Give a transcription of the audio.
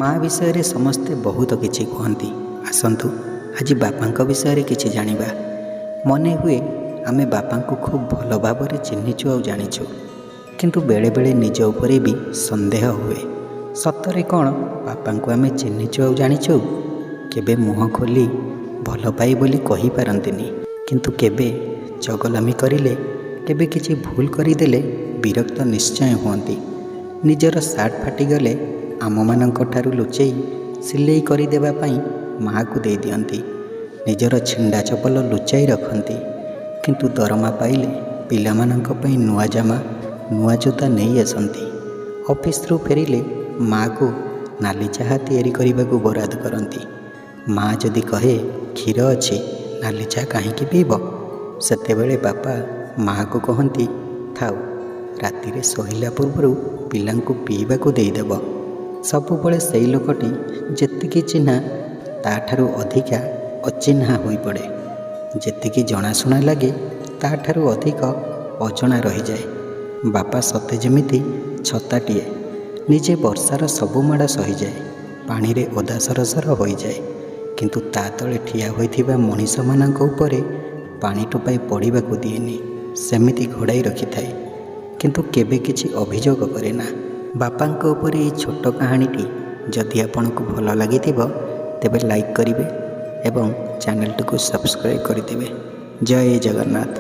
ମା ବିଷୟରେ ସମସ୍ତେ ବହୁତ କିଛି କୁହନ୍ତି। ଆସନ୍ତୁ ଆଜି ବାପାଙ୍କ ବିଷୟରେ କିଛି ଜାଣିବା। ମନେ ହୁଏ ଆମେ ବାପାଙ୍କୁ ଖୁବ୍ ଭଲ ଭାବରେ ଚିହ୍ନିଛୁ ଆଉ ଜାଣିଛୁ, କିନ୍ତୁ ବେଳେବେଳେ ନିଜ ଉପରେ ବି ସନ୍ଦେହ ହୁଏ। ସତରେ କ'ଣ ବାପାଙ୍କୁ ଆମେ ଚିହ୍ନିଛୁ ଆଉ ଜାଣିଛୁ? କେବେ ମୁହଁ ଖୋଲି ଭଲ ପାଏ ବୋଲି କହିପାରନ୍ତିନି, କିନ୍ତୁ କେବେ ଚଗଲାମି କରିଲେ, କେବେ କିଛି ଭୁଲ କରିଦେଲେ ବିରକ୍ତ ନିଶ୍ଚୟ ହୁଅନ୍ତି। ନିଜର ସାର୍ଟ ଫାଟିଗଲେ ଆମମାନଙ୍କ ଠାରୁ ଲୁଚେଇ ସିଲେଇ କରିଦେବା ପାଇଁ ମାଆକୁ ଦେଇଦିଅନ୍ତି। ନିଜର ଛିଣ୍ଡା ଚପଲ ଲୁଚାଇ ରଖନ୍ତି, କିନ୍ତୁ ଦରମା ପାଇଲେ ପିଲାମାନଙ୍କ ପାଇଁ ନୂଆ ଜାମା, ନୂଆ ଜୋତା ନେଇ ଆସନ୍ତି। ଅଫିସରୁ ଫେରିଲେ ମାଆକୁ ନାଲି ଚାହା ତିଆରି କରିବାକୁ ବରାଦ କରନ୍ତି। ମାଆ ଯଦି କହେ କ୍ଷୀର ଅଛି, ନାଲି ଚାହା କାହିଁକି ପିଇବ, ସେତେବେଳେ ବାପା ମାଆକୁ କହନ୍ତି, ଥାଉ, ରାତିରେ ଶୋଇଲା ପୂର୍ବରୁ ପିଲାଙ୍କୁ ପିଇବାକୁ ଦେଇଦେବ। ସବୁବେଳେ ସେଇ ଲୋକଟି ଯେତିକି ଚିହ୍ନା ତା'ଠାରୁ ଅଧିକା ଅଚିହ୍ନା ହୋଇପଡ଼େ, ଯେତିକି ଜଣାଶୁଣା ଲାଗେ ତା'ଠାରୁ ଅଧିକ ଅଜଣା ରହିଯାଏ। ବାପା ସତେ ଯେମିତି ଛତାଟିଏ, ନିଜେ ବର୍ଷାର ସବୁ ମାଡ଼ ସହିଯାଏ, ପାଣିରେ ଓଦା ସରସର ହୋଇଯାଏ, କିନ୍ତୁ ତା' ତଳେ ଠିଆ ହୋଇଥିବା ମଣିଷମାନଙ୍କ ଉପରେ ପାଣି ଟୋପାଏ ପଡ଼ିବାକୁ ଦିଏନି। ସେମିତି ଘୋଡ଼ାଇ ରଖିଥାଏ, କିନ୍ତୁ କେବେ କିଛି ଅଭିଯୋଗ କରେନା। ବାପାଙ୍କ ଉପରେ ଏଇ ଛୋଟ କାହାଣୀଟି ଯଦି ଆପଣଙ୍କୁ ଭଲ ଲାଗିଥିବ, ତେବେ ଲାଇକ୍ କରିବେ ଏବଂ ଚ୍ୟାନେଲଟିକୁ ସବସ୍କ୍ରାଇବ୍ କରିଦେବେ। ଜୟ ଜଗନ୍ନାଥ।